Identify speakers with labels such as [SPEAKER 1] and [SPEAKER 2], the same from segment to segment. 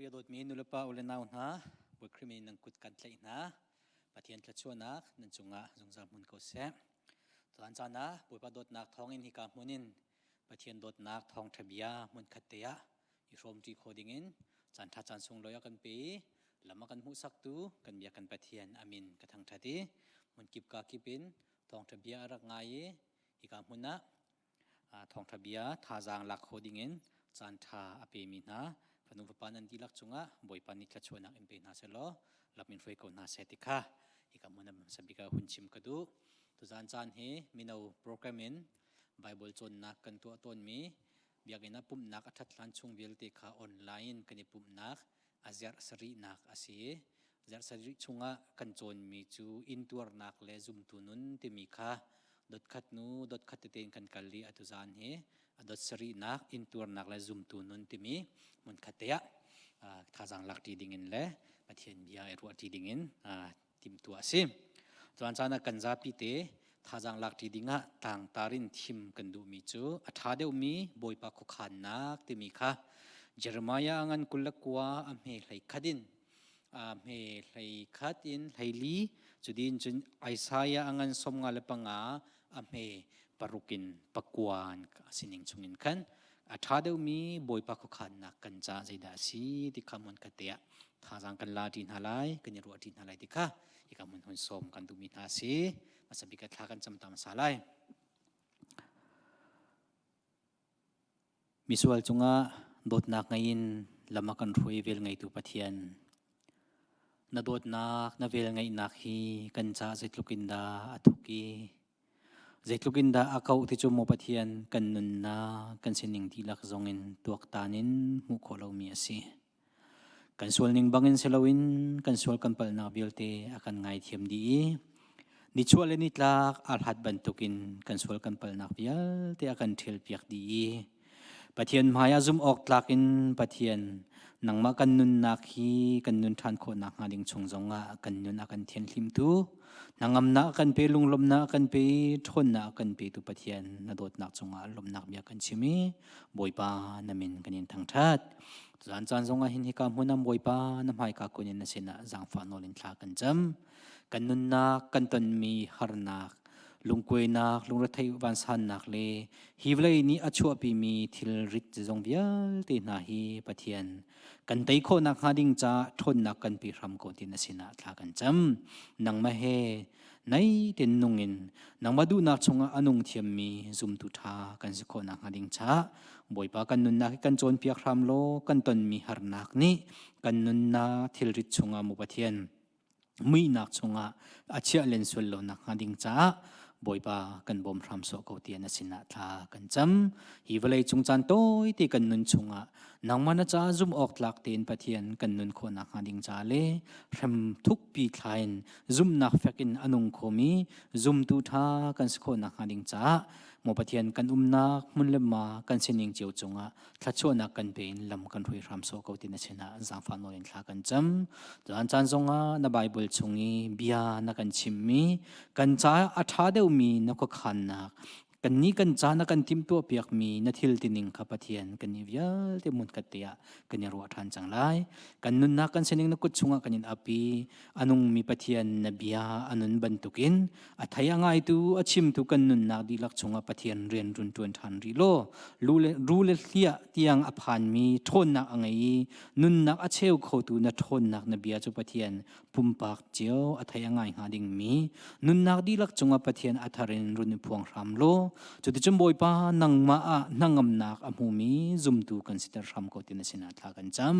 [SPEAKER 1] Khrih a dawtmi nulepa u le nau hna, Bawi Khrih min in nan kut kan tlaih hna. Pathian thluachuahnak nan cungah zungzal hmun ko seh. Tuan caan ah Bawipa dawtnak thawngin hika hmun in Pathian dawtnak thawngṭha bia hmunkhat te ah i hrawmṭi kho dingin caan ṭha caan sunglawi a kan pe i lam a kan hmuhsaktu kan bia kan Pathian amin ka thangṭhat i hmunkip ka kip in thawngṭha bia a rak ngai i hika hmun ah thawngṭha bia thazaang lak kho dingin caan ṭha a pemi hna fanu fapa nan dihlak cungah Bawipa nih thluachuahnak in pe hna sehlaw lam in hruai ko hna seh ti kha hika hmun ah hmasa bik ah hun chim ka duh. Tuzaan caan hi mino program in Bible cawnnak kan tuah tawnmi biakinn ah pumhnak a ṭhat hlan chung vialte kha online kan i pumhnak a zerh sarihnak a si. Zerh sarih chungah kan cawnmi cu intuarnak le zumtu nun timi kha dotkhat nu dotkhat tete in kan kal i atu zan hi a dot sarihnak intuarnak le zumtu nun timi hmunkhat te ah thazaang lak ṭi dingin le Pathian bia i ruah ṭi dingin timhtuah a si. Caan caan ah kan zapi te thazaang lak ṭi dingah tlangtar in thim kan duhmi cu a ṭha deuhmi Bawipa khuakhannak timi kha Jeremiah ngan 29 a hme hlei khat in a hme hlei khat in hleili cudin cun Isaiah a ngan 55 a hme paruk in pakuan a sining chungin khan a ṭha deuhmi Bawipa khuakhannak kan ca zeidah a si ti kha hmun khat te ah thazaang kan la ṭi hna lai kan i ruah ṭi hna lai ti kha hika hmun hun sawm kan duhmi hna a si. Hmasa bik ah thla kan cam ta hmasa lai. Misual cungah dawtnak ngei in lam a kan hruai vel ngeitu Pathian, na dawtnak, na vel ngeihnak hi kan caah zeitluk in dah a thuk i Zeitluk in dah a kauh ti cu maw Pathian kan nunnak kan sining dihlak zongin tuaktan in hmuh khawh lomi a si. Kan sual ning bangin si loin kan sual kan palhnak vialte a kan ngaithiam dih i nichuah le nitlak aa hlat bantukin kan sual kan palhnak vialte a kan ṭhialpiak dih i Pathian hmai ah zumh awk tlak in Pathian nangmah kan nunnak hi kan nun ṭhan khawh nakhnga ding chung zongah kan nun a kan thianhlimtu hnangamnak a kan pe lunglawmhnak a kan pe i ṭhawnnak a kan petu Pathian na dawtnak cungah lawmhnak bia kan chim i Bawipa na min kan in thangṭhat. Zan caan zongah hin hika hmun ah Bawipa na hmaika kun in na sinah zaangfah nawl in thla kan cam. Kan nunnak kan tonmi harnak lungkuainak, lungretheih vansannak le hi vawlei nih a chuahpimi thilrit zong vialte hna hi Pathian kan tei khawh nakhnga ding caah ṭhawnnak kan pe hram ko ti na sinah thla kan cam. Nangmah he nai ten nung in nangmah duhnak chungah a nung thiammi zumtu ṭha kan si khawh nakhnga ding caah Bawipa kan nunnak hi kan cawnpiak hram law kan tonmi harnak nih kan nunnak thilrit chungah mu Pathian muihnak chungah a chiah len sual lo nakhnga ding caah Bawipa kan bawm hram sawh ko tiah na sinah thla kan cam. Hi vawlei cung caan tawite kan nun chungah nangmah na caah zumh awk tlak tein Pathian kan nun khawh nakhnga ding ca le hrem thukpi thla in zumhnak fek in a nung khomi zumtu ṭha kan si khawh nakhnga ding caah maw Pathian kan umnak hmun le ma kan sining cio cungah thluachuahnak kan pe in lam kan hrui hram sawh ko ti na sinah zaangfah nawl in thla kan cam. Caan caan zongah na Bible chung i bia na kan chimmi kan caah a ṭha deuhmi na khuakhannak kannih kan ca na kan timhtuah piakmi na thil tining kha Pathian kan i vialte hmunkhat te ah kan i ruah ṭhan cang lai. Kan nunnak kan sining na kut chungah kan in ap i a nungmi Pathian na bia a nun bantukin a thei a ngaitu a chimtu kan nunnak dihlak chungah Pathian rian run ṭuan ṭhan rih law ru le hliah tiang a phanmi ṭhawnnak a ngei i nunnak a cheu khotu na ṭhawnnak na bia cu Pathian pumpak cio a thei a ngai hnga dingmi nunnak dihlak cungah Pathian a thar in run i phuang hram law cuticun Bawipa nangmah ah hnangamnak a hmumi zumtu kan siter hram ko ti na sinah thla kan cam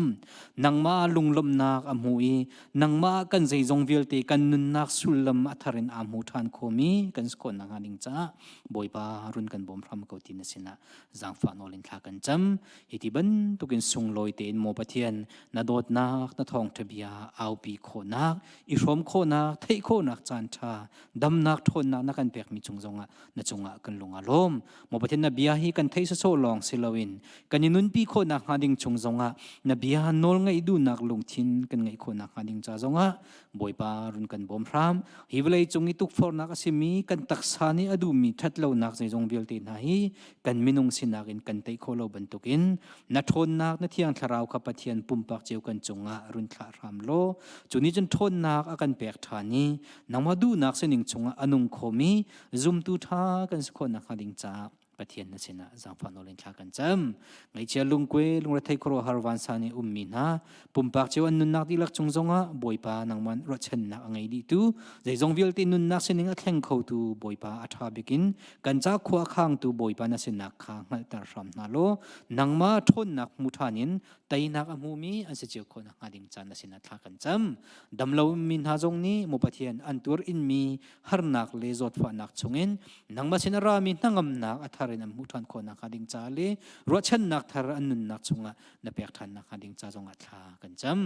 [SPEAKER 1] nangmah ah lunglawmhnak a hmu i nangmah kan zeizong vialte kan nunnak sullam a thar in aa hmu ṭhan khomi kan si khawh nakhnga ding caah Bawipa run kan bawm hram ko ti na sinah zaangfah nawl in thla kan cam. Hi ti bantukin sunglawi tein maw Pathian na dawtnak na thawngṭha bia aupi khawhnak i hrawm khawhnak theih khawhnak caan ṭha damnak ṭhawnnak na kan pekmi cung zongah na cungah kan lung. lung a lawm. Maw Pathian na bia hi kan theih sawsawh lawng si loin kan i nunpi khawhnak hnga ding chung zongah na bia nawl ngaih duhnak lungthin kan ngeih khawhnak hnga ding ca zongah Bawipa run kan bawm hram. Hi vawlei cung i tukforhnak a simi kan taksa nih a duhmi ṭhatlonak zeizong vialte hna hi kan minung sinak in kan tei khawh lo bantukin na ṭhawnnak na thiang thlarau kha Pathian pumpak cio kan cungah run thlah hram law cu nih cun ṭhawnnak a kan pek ṭhan i nangmah duhnak sining chungah a nung khomi zumtu ṭha kan si khawh nakhnga ding caah Pathian na sinah zaangfah nawl in thla kan cam. Ngaihchia lungkue lungrethei khuaruahhar vansan i ummi hna pumpak cio an nunnak dihlak cung zongah Bawipa nangmah ruahchannak a ngei dihtu zeizong vialte nunnak sining a thleng khotu Bawipa a ṭha bikin kan ca khua khangtu Bawipa na sinak kha hngalhter hram hna law nangmah ṭhawnnak hmu ṭhan in teinak a hmumi an si cio khawh nakhnga ding caan na sinah thla kan cam. Damlo mi hna zong nih maw Pathian an tuar inmi harnak le zawtfahnak chungin nangmah sin a rami hnangamnak a thar in an hmuh ṭhan khawh nakhnga ding ca le ruahchannak thar an nunnak chungah na pek ṭhan nakhnga ding ca zongah thla kan cam.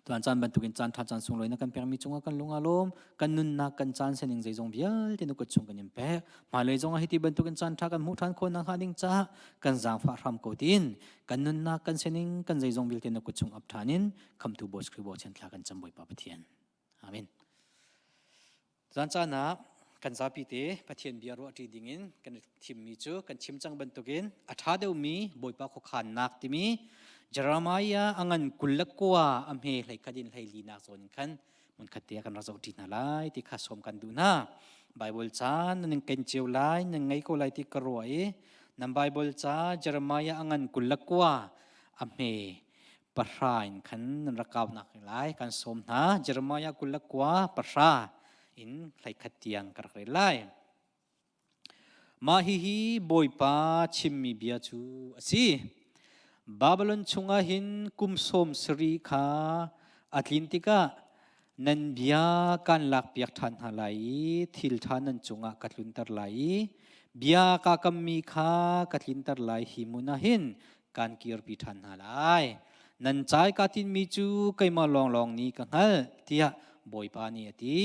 [SPEAKER 1] Tuan caan bantukin caan ṭha caan sunglawi na kan pekmi cungah kan lung a lawm. Kan nunnak kan caan sining zeizong vialte na kut chung kan in pek. Hmailei zongah hiti bantukin caan ṭha kan hmuh ṭhan khawh nakhnga ding caah kan zaangfah hram ko tiin kan nunnak kan sining kan zeizong vialte na kut chung ap ṭhan in khamtu Bawi Khrih Bochan thla kan cam Bawipa Pathian. Amen. Zan caan ah kan zapi te Pathian bia ruahṭi dingin kan thimmi cu kan chim cang bantukin a ṭha deuhmi Bawipa khuakhannak timi Jeremiah a ngan 21 a hme hleikhat in hleilinak zawn in khan hmunkhat te ah kan rak zohṭi hna lai ti kha sawm kan duh hna. Bible ca nan ken cio lai, nan ngei ko lai ti ka ruah i nan Bible ca Jeremiah a ngan 29 a hme pahra in khan nan rak kaunak lai kan sawm hna. Jeremiah 29 pahra in hleikhat tiang ka rak rel lai. Mah hihi Bawipa chimmi bia cu a si. Babylon chungah hin kum sawm sarih kha a tlin tikah nan bia kaan lakpiak ṭhan hna lai i thil ṭha nan cungah ka tlunter lai i bia kaa kammi kha ka tlinter lai. Hi hmun ah hin kaan kirpi ṭhan hna lai. Nan cai kaa tinhmi cu keimah lawnglawng nih ka hngalh, tiah Bawipa nih a ti.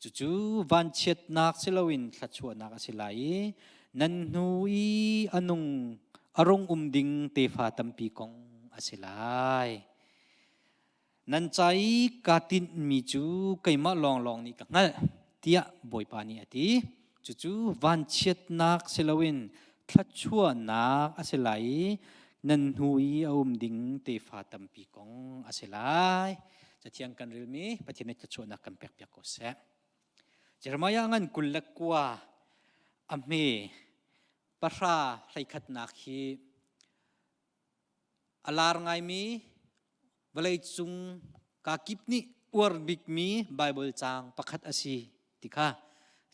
[SPEAKER 1] Cucu vanchiatnak si loin thluachuahnak a si lai i nan hnu i a nung a rung um ding tefa tampi kong a si lai. Nan ca i kaa tinhmi cu keimah lawnglawng nih ka hngalh, tiah Bawipa nih a ti. Cucu vanchiatnak si loin thluachuahnak a si lai i nan hnu i a um ding tefa tampi kong a si lai. Cathiang kan relmi Pathian nih thluachuahnak kan pekpiak ko seh. Jeremiah ngan 29 a hme pahra hleikhatnak hi A lar ngaimi vawleicung kakip nih uar bikmi Baibal caang pakhat a si ti kha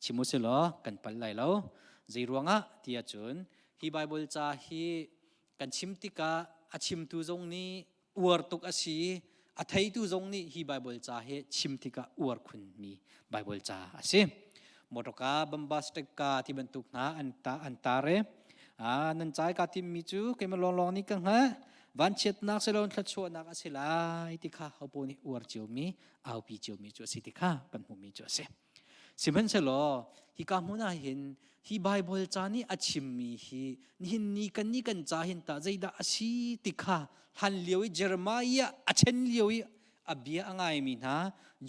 [SPEAKER 1] chim u silaw kan palh lai lo. Zei ruangah ti ahcun hi Baibal ca hi kan chim tikah a chimtu zong nih uar tuk a si i a theitu zong nih hi Baibal ca hi chim tikah uar khunmi Baibal ca a si. Motorka bombastic ka ti bantuk hna an ta an tar i nan cai ka timmi cu keimah lawnglawng nih ka hngalh vanchiatnak siloin thluachuahnak a si lai ti kha hopo nih uar ciomi aupi ciomi cu a si ti kha kan hmuhmi cu a si. Sihmanhsehlaw hika hmun ah hin hi Baibal ca nih a chimmi hi nihin ni kan ni kan ca hin tah zeidah a si ti kha hlan lio i Jeremiah a chen lio i a bia a ngaimi hna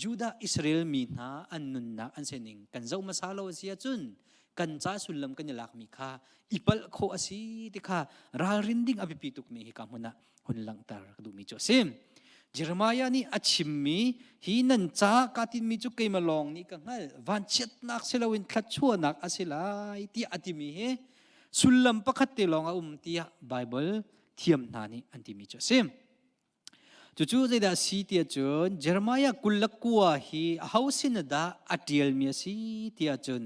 [SPEAKER 1] Judah Israel mi hna an nunnak an sining kan zoh hmasa lo a si ahcun kan ca sullam kan i lakmi kha i palh khawh a si ti kha ralrin ding a biapi tukmi hika hmun ah hun langhter ka duhmi cu a si. Jeremiah nih a chimmi hi nan ca kaa tinmi cu keimah lawng nih ka hngalh vanchiatnak si loin thluachuahnak a si lai tiah a timi hi sullam pakhat te lawng a um tiah Baibal thiam hna nih an timi cu a si. Cucu zeidah a si tiah cun Jeremiah 29 hi aho sin dah a ṭialmi a si tiah cun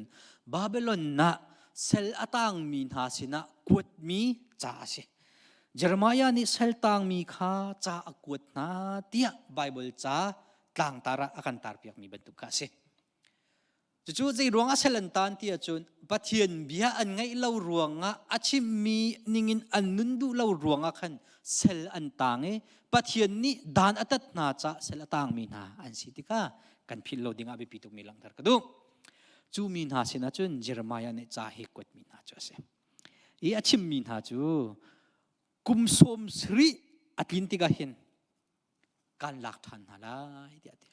[SPEAKER 1] Babylon ah sal a tangmi hna sinah kuatmi ca a si. Jeremiah nih sal tangmi kha ca a kuat hna tiah Baibal ca tlangtar ah a kan tarpiakmi bantuk kha a si. Cucu zei ruangah sal an tan ti ahcun Pathian bia an ngaih lo ruangah a chimmi ningin an nun duh lo ruangah khan sal an tang i Pathian nih dan a tat hna caah sal a tangmi hna an si tikah kan philh lo dingah biapi tukmi langhter ka duh. Cu mi hna sinah cun Jeremiah nih ca hi kuatmi hna cu a si. I a chimmi hna cu kum 70 a tlin tikah hin kan lak ṭhan hna lai tiah a ti.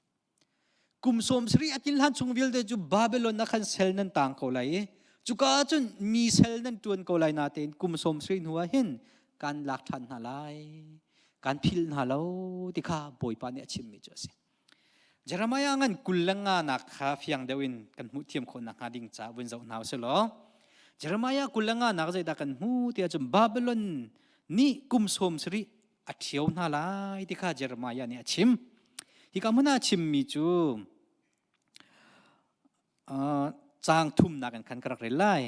[SPEAKER 1] Kum 70 a tlin hlan chung vialte cu Babylon ah khan sel nan tang ko lai i cuka ah cun mi sel nan ṭuan ko lai natein kum 70 hnu ah hin kan lak ṭhan hna lai, kan philh hna lo ti kha Bawipa nih a chimmi cu a si. Jeremiah ngan 25 nak kha fiang deuh in kan hmuh thiam khawh nakhnga ding ca vun zoh hna usih law Jeremiah 25 nak zeidah kan hmu tiah cun Babylon nih kum 70 a ṭhio hna lai ti kha Jeremiah nih a chim. Hika hmun ah a chimmi cu caang thumnak in khan ka rak rel lai.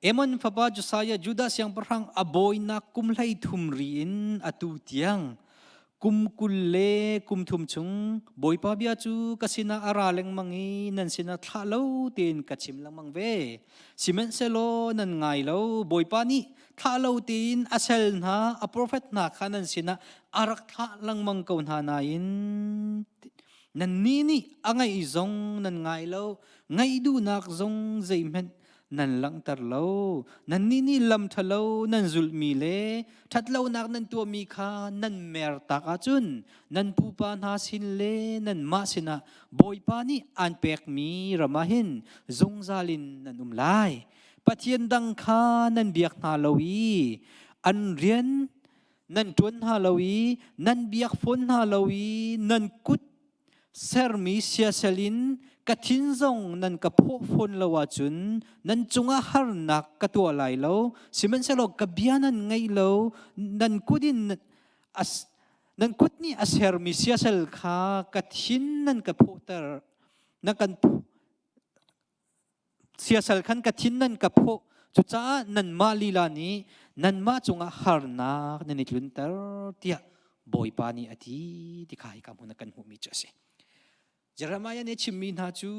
[SPEAKER 1] Amon fapa Josiah Judah siangpahrang a bawinak kum 13 ri in atu tiang kum 20 le kum thum chung Bawipa bia cu ka sinah a ra lengmang i nan sinah thlah lo tein ka chim lengmang ve. Sihmanhsehlaw nan ngai lo. Bawipa nih thlah lo tein a sel hna, a profet hna kha nan sinah a rak thlah lengmang ko hna nain nannih nih a ngaih zong nan ngai lo, ngaih duhnak zong zeihmanh nan langhter lo. Nannih nih lam ṭhalo nan zulhmi le ṭhatlonak nan tuahmi kha nan mertak ahcun nan pupa hna sin le nanmah sinah Bawipa nih aan pekmi ram ah hin zungzal in nan um lai. Pathian dang kha nan biak hna lo i an rian nan ṭuan hna lo i nan biak fawn hna lo i nan kut sermi siasal in ka thin zong nan ka phawh fawn lo ahcun nan cungah harnak ka tuah lai lo. Sihmanhsehlaw ka bia nan ngaih lo, nan kut in nan kut nih a sermi siasal kha ka thin nan ka phawhter nan kan Siasal khan ka thin nan ka phawh. Cucaah nanmah lila nih nanmah cungah harnak nan i tlunter tiah Bawipa nih a ti ti kha hika hmun ah kan hmuhmi cu a si. Jeremiah nih a chimmi hna cu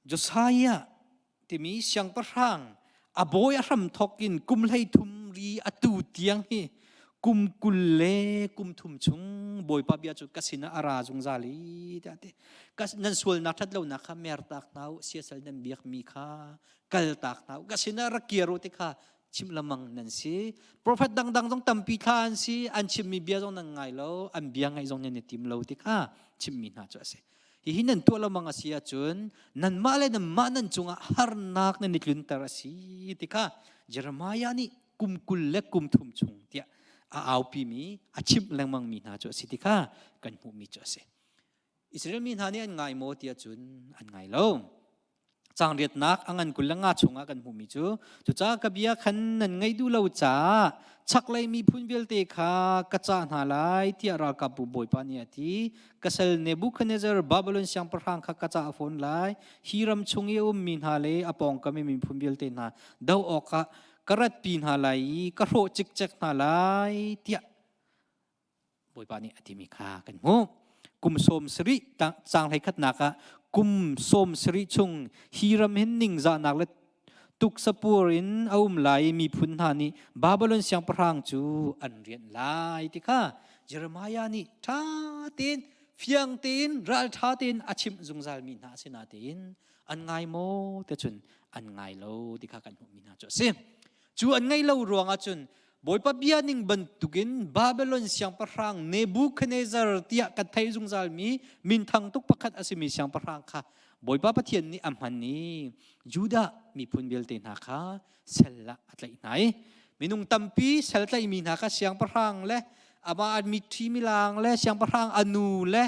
[SPEAKER 1] Josiah timi siangpahrang a bawi a hram thawk in kum 13 ri atu tiang hi kum 20 le kum thum chung Bawipa bia cu ka sinah a ra zungzal i tiah a ti. Nan sualnak ṭhatlonak kha mertak hna u, siasal nan biakmi kha kaltak hna u, ka sinah rak kir u ti kha chim lamang nan si. Profet dangdang zong tampi thla an si, an chimmi bia zong nan ngai lo, an bia ngaih zong nan i tim lo ti kha chimmi hna cu a si. Hihi nan tuah lamang a si ahcun nanmah le nanmah nan cungah harnak nan i tlunter a si ti kha Jeremiah nih kum 20 le kum thum chung tiah a aupimi a chimh lengmangmi hna cu a si ti kha kan hmuhmi cu a si. Israel mi hna nih an ngai maw tiah cun an ngai lo. Caang riatnak a ngan 25 chungah kan hmuhmi cu cucaah ka bia khan nan ngaih duh lo caah chaklei miphun vialte kha ka cah hna lai tiah ralkapbu Bawipa nih a ti. Ka sal Nebuchadnezzar Babylon siangpahrang kha ka cah fawn lai. Hi ram chung i a ummi hna le a pawngkam i miphun vialte hna doh awkah ka ratpi hna lai i ka hrawh cikcek hna lai tiah Bawipa nih a timi kha kan hmuh. Kum 70 caang 11nak ah kum 70 chung hi ram hin ningzahnak le tuksapur in a um lai i miphun hna nih Babylon siangpahrang cu an rianh lai ti kha Jeremiah nih ṭha tein fiang tein ralṭha tein a chimh zungzalmi hna a si natein an ngai maw ti cun an ngai lo ti kha kan hmuhmi hna cu a si. Cu an ngaih lo ruangah cun Bawipa bia ning bantukin Babylon siangpahrang Nebuchadnezzar tiah kan theih zungzalmi minthang tuk pakhat a simi siangpahrang kha Bawipa Pathian nih a hman i Judah miphun vialte hna kha sal ah a tlaih hna i minung tampi sal tlaihmi hna kha siangpahrang le amah an mitṭhi milang le siangpahrang a nu le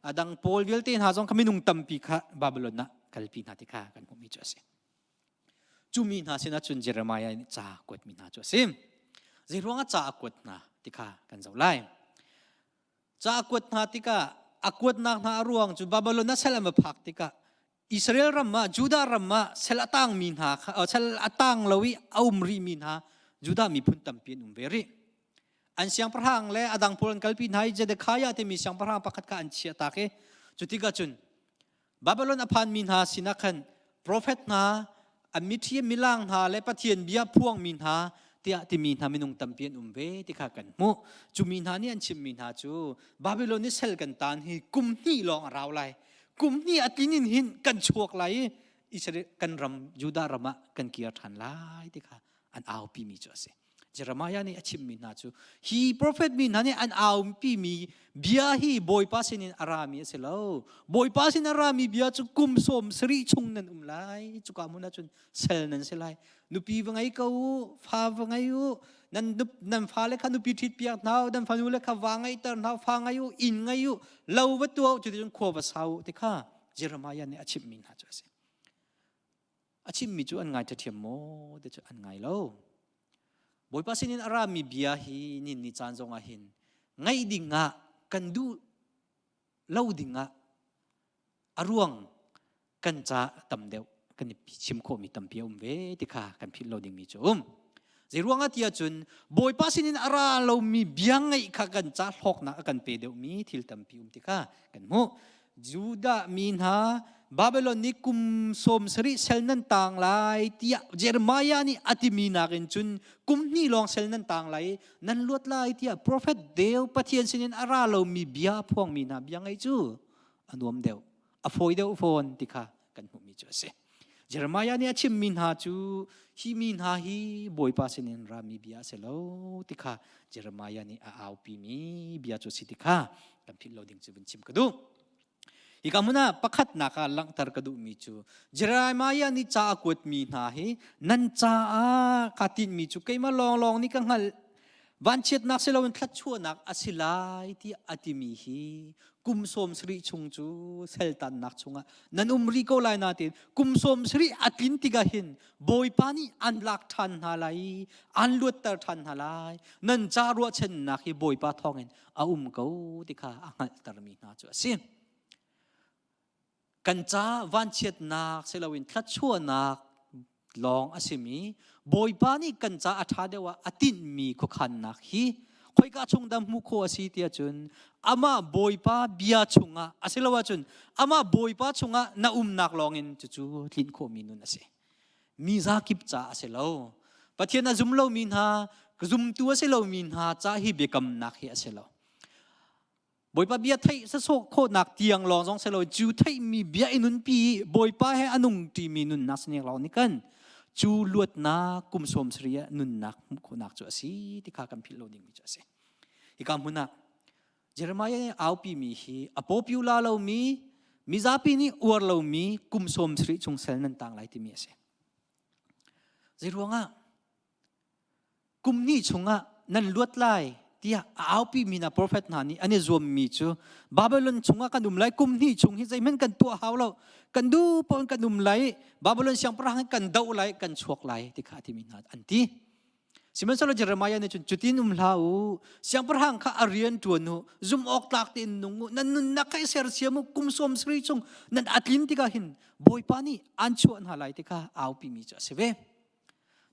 [SPEAKER 1] a dang pawl vialte hna zong kha minung tampi kha Babylon ah kalpi hna ti kha kan hmuhmi cu a si. Cu mi hna sinah cun Jeremiah nih ca a kuatmi hna cu a si. Zeiruangah ca a kuat hna ti kha kan zoh lai. Ca a kuat hna tikah a kuatnak hna a ruang cu Babylon ah sal an va phak tikah Israel ram ah Judah ram ah sal a tangmi hna kha sal a tang lo i a um rihmi hna Judah miphun tampi an um ve rih. An siangpahrang le a dang pawl an kalpi hna i Zedekiah timi siangpahrang pakhat kha an chiah tak i cu tikah cun Babylon a phanmi hna sinah khan profet hna, an mithiam milang hna le Pathian bia phuangmi hna tiah timi hna minung tampi an um ve ti kha kan hmuh. Cu mi hna nih an chimmi hna cu Babylon i sal kan taan hi kum hnih lawng a rau lai. Kum hnih a tlin in hin kan chuak lai i Israel kan ram Judah ram ah kan kir ṭhan lai ti kha an aupimi cu a si. Jeremiah nih a chimmi hna cu hi profet mi hna nih an aupimi bia hi Bawipa sinin a rami a si lo. Bawipa sin a rami bia cu kum 70 chung nan um lai. Cuka hmun ah cun sal nan si lai. Nupi va ngei ko u, fa va ngei u, nan, nan fale kha nupi ṭhit piak hna u, nan fanule kha va ngeihter hna u, fa ngei u, inn ngei u, lo va tuah u, cuticun khua va sau u ti kha Jeremiah nih a chimhmi hna cu a si. A chimmi cu an ngai ṭhiam maw ti cu an ngai lo. Bawipa sinin a rami bia hi nin ni caan zongah hin ngaih dingah kan duh lo dingah a ruang kan ca tam deuh kan i chim khawhmi tampi a um ve ti kha kan philh lo dingmi cu um. Zei ruangah ti ahcun Bawipa sinin a ra lomi bia ngaih kha kan ca hlawknak a kan pe deuhmi thil tampi um ti kha kan hmuh. Judah mi hna Babylon nih kum 70 sel nan tang lai tiah Jeremiah nih a timi nakin cun kum hnih lawng sel nan tang lai nan luat lai tiah profet deu Pathian sinin a ra lomi bia phuangmi hna bia ngaih cu a nuam deuh a fawi deuh fawn ti kha kan hmuhmi cu a si. Jeremiah nih a chimmi hna cu hi mi hna hi Bawipa sinin rami bia a si lo ti kha Jeremiah nih a aupimi bia cu a si ti kha kan philh lo ding cu vun chim ka duh. Hika hmun ah pakhatnak ah langhter ka duhmi cu Jeremiah nih ca a kuatmi hna hi nan caah kaa tinhmi cu keimah lawnglawng nih ka hngalh Vanchiatnak si loin thluachuahnak a si lai tiah a timi hi kum 70 chung cu seltannak chungah nan um rih ko lai nain kum 70 a tlin tikah hin Bawipa nih an lak ṭhan hna lai i an luatter ṭhan hna lai. Nan ca ruahchannak hi Bawipa thawngin a um ko ti kha a hngalhtermi hna cu a si. Kan ca vanchiatnak si loin thluachuahnak lawng a simi Bawipa nih kan ca a ṭha deuh ah a tinhmi khuakhannak hi khoika chung dah hmuh khawh a si tiah cun amah Bawipa bia chungah a si lo ahcun amah Bawipa chungah na umnak lawngin cucu tlinh khawhmi nun a si. Mi zakip ca a si lo. Pathian a zum lomi hna, zumtu a si lomi hna ca hi biakamnak hi a si lo. Bawipa bia theih sasawh khawhnak tiang lawng zong silo cu theihmi bia i nunpi i Bawipa he a nung ṭimi nunnak sining lawng nih kan cu luatnak kum 70 ah nunnak hmuh khawhnak cu a si ti kha kan philh lo dingmi cu a si. Hika hmun ah Jeremiah nih aupimi hi a popular lomi mizapi nih uar lomi kum 70 chung sel nan tang lai timi a si. Zeiruangah Kum hnih chungah nan luat lai tiah a aupimi hna profet hna nih an i zuammi cu Babylon chungah kan um lai kum hnih chung hi zeihmanh kan tuah hau lo kan duh paoh in kan um lai Babylon siangpahrang hi kan doh lai kan chuak lai ti kha a timi hna an ti. Sihmanhsehlaw Jeremiah nih cun cutin um hlah u siangpahrang kha a rian ṭuan u zum awk tlak tein nung u nan nunnak kha i sersiam u kum 70 chung nan a tlin tikah hin Bawipa nih aan chuah hna lai ti kha aupimi cu a si ve.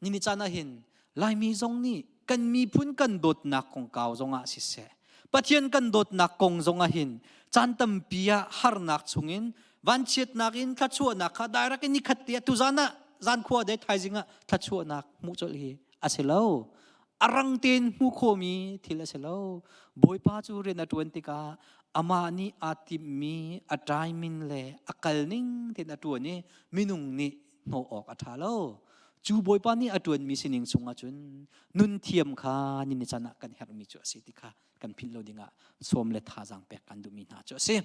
[SPEAKER 1] Nini caan ah hin Laimi zong nih kan miphun kan dawtnak kongkau zongah siseh, Pathian kan dawtnak kong zongah hin caan tampi ah harnak chungin vanchiatnak in thluachuahnak kha direct in nikhat te ah tuzan ah zan khua dei thaizing ah thluachuahnak hmuh colh hi a si lo. A rang tein hmuh khawhmi thil a si lo. Bawipa cu rian a ṭuan tikah amah nih aa timhmi a timing le a kal ning tein a ṭuan i minung nih hnawh awk a ṭha lo. Cu Bawipa nih a ṭuanmi sining chungah cun nun thiam kha ni can ah kan herhmi cu a si ti kha kan philh lo dingah sawm le thazaang pek kan duhmi hna cu a si.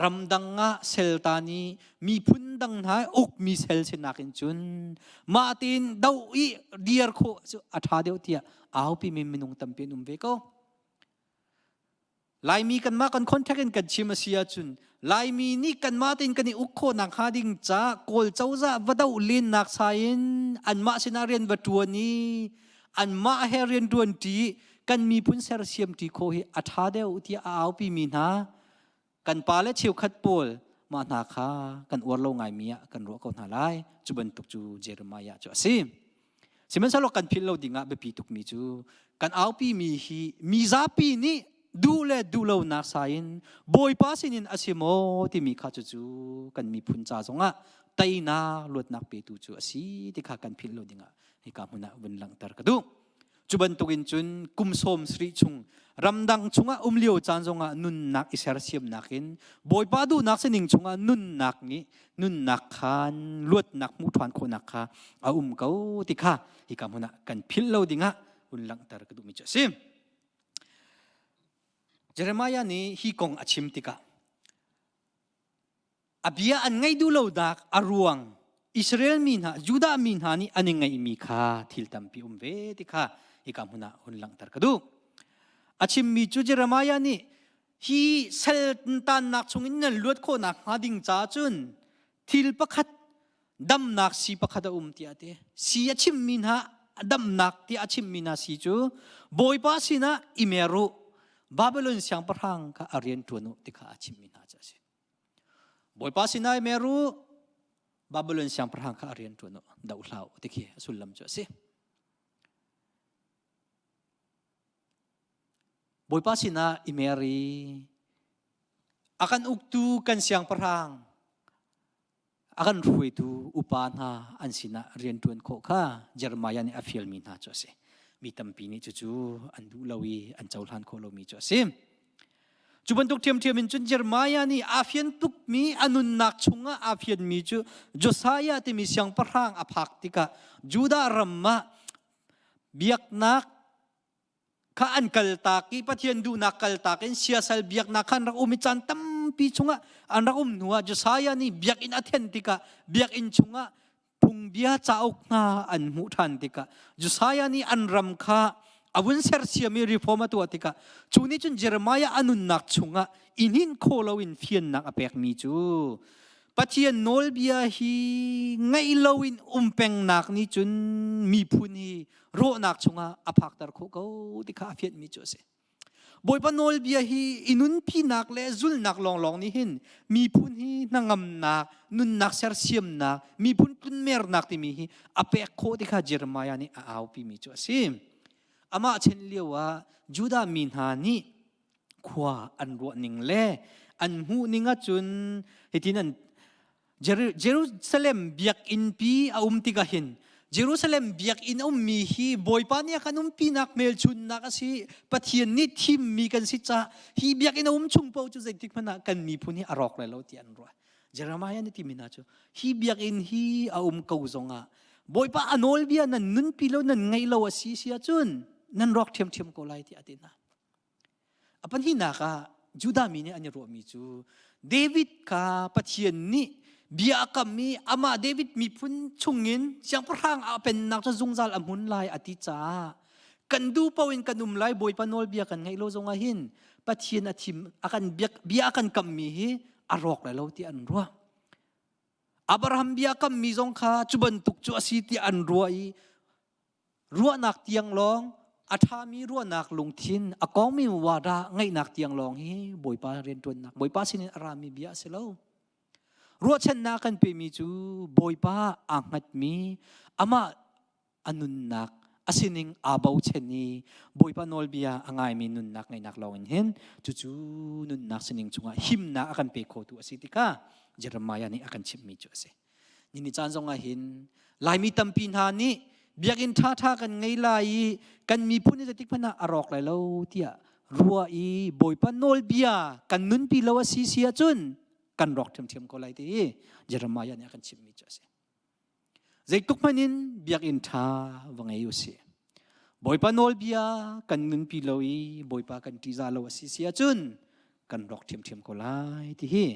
[SPEAKER 1] Ramdang ah seltan i miphun dang hna ukmi sel sinak in cun mah tein doh i dir khawh cu a ṭha deuh tiah aupimi minung tampi an um ve ko. Laimi kanmah kan contact in kan chim a si ahcun Laimi nih kanmah tein kan i uk khawhnak hnga ding ca Kawl cozah va doh lennak sa in anmah sinah rian va ṭuan i anmah he rian ṭuan ṭi kan miphun sersiam ṭi khawh hi a ṭha deuh tiah a aupimi hna kan pale cheukhat pawl mah hna kha kan uar lo ngaimi ah kan ruah ko hna lai. Cu bantuk cu Jeremiah cu a si. Sihmanhsehlaw kan philh lo dingah biapi tukmi cu kan aupimi hi mizapi nih duh le duh lonak sa in Bawipa sinin a si maw timi kha cucu kan miphun ca zongah teinak luatnak petu cu a si ti kha kan philh lo dingah hika hmun ah vun langhter ka duh. Cu bantukin cun kum 70 chung Ramdang chungah um lio caan zongah nunnak i sersiamnak in Bawipa duhnak sining chungah nunnak nih nunnak khan luatnak hmuh ṭhan khawhnak kha a um ko ti kha hika hmun ah kan philh lo dingah hun langhter ka duhmi cu a si. Jeremiah nih hi kong a chim tikah a bia an ngaih duh lo dak a ruang Israel mi hna Judah mi hna nih an i ngaihmi kha thil tampi um ve ti kha hika hmun ah hun langhter ka duh. A chimmi cu Jeremiah nih hi sal tannak chungin nan luat khawhnak hnga ding ca cun thil pakhat damnak si pakhat a um tiah ti. Si a chimmi hna damnak tiah a chimmi hna si cu Bawipa sinah i mer u Babylon siangpahrang kha a rian ṭuan u ti kha a chimmi hna cu a si. Bawipa sinai mer u, Babylon siangpahrang kha a rian ṭuan u, doh hlah u ti khi a sullam cu a si. Bawipa sinah i mer i a kan uktu kan siangpahrang a kan hruaitu upa hna an sinah rian ṭuan khawh kha Jeremiah nih a fialmi hna cu a si. Mi tampi nih cucu an duh lo i an cohlan khawh lomi cu a si. Cu bantuk ṭhiamṭhiam in cun Jeremiah nih aa fian tukmi a nunnak chungah aa fianmi cu Josiah timi siangpahrang a phak tikah Judah ram ah biaknak kha an kaltak i Pathian duhnak kaltak in siasal biaknak kha an rak um i caan tampi chungah an rak um hnuah Josiah nih biakinn a then tikah biakinn chungah phungbia cauk hna an hmuh ṭhan tikah Josiah nih an ram kha a vun sersiam i reform a tuah tikah cu nih cun Jeremiah a nunnak chungah i hninh khawh loin fiannak a pekmi cu Pathian nawlbia hi ngaih loin um pengnak nih cun miphun hi rawhnak chungah a phakter khawh ko ti kha a fianhmi cu a si. Bawipa nawlbia hi i nunpinak le zulnak lawnglawng nih hin miphun hi hnangamnak, nunnak sersiamnak, miphun tlunmernak timi hi a pek khawh ti kha Jeremiah nih a aupimi cu a si. Amah chen lio ah Judah mi hna nih khua an ruah ning le an hmuh ning ahcun hitin an Jerusalem biakinnpi a um tikah hin Jerusalem biakinn a ummi hi Bawipa nih a kan umpinak hmelchunhnak a si. Pathian nih thimmi kan si caah hi biakinn a um chung paoh cu zeitik hmanh ah kan miphun hi a rawk lai lo ti an ruah. Jeremiah nih timi hna cu hi biakinn hi a um ko zongah Bawipa a nawlbia nan nunpi lo nan ngaih lo a si si ahcun nan rawk ṭhiamṭhiam ko lai tiah a ti hna. A pahnihnak ah Judah mi nih an i ruahmi cu David kha Pathian nih bia a kam i amah David miphun chungin siangpahrang a pennak cu zungzal a hmun lai a ti caah kan duh paoh in kan um lai Bawipa nawlbia kan ngaih lo zongah hin Pathian a thim a kan bia a kan kammi hi a rawk lai lo ti an ruah. Abraham bia kammi zong kha cu bantuk cu a si ti an ruah i Ruahnak tiang lawng, a ṭhami ruahnak lungthin, a kongmi wada ngeihnak tiang lawng hi Bawipa rianṭuannak, Bawipa sinin a rami bia a si lo. Ruahchannak kan pemi cu Bawipa aa hngatmi, amah a nunnak, a sining aa bochan i Bawipa nawlbia a ngaimi nunnak ngeihnak lawng in hin cucu nunnak sining chungah himnak a kan pe khotu a si tikah Jeremiah nih a kan chimhmi cu a si. Nini caan zong ah hin Laimi tampi hna nih biakinn ṭhaṭha kan ngei lai i kan miphun hi zeitik hmanh ah a rawk lai lo tiah ruah i Bawipa nawlbia kan nunpi lo a si si ahcun kan rawk ṭhiamṭhiam ko lai ti hi Jeremiah nih a kan chimhmi cu a si. Zeitluk hmanh in biakinn ṭha va ngei u sih. Bawipa nawlbia kan nunpi lo i Bawipa kan ṭihzah lo a si si ahcun kan rawk ṭhiamṭhiam ko lai ti hi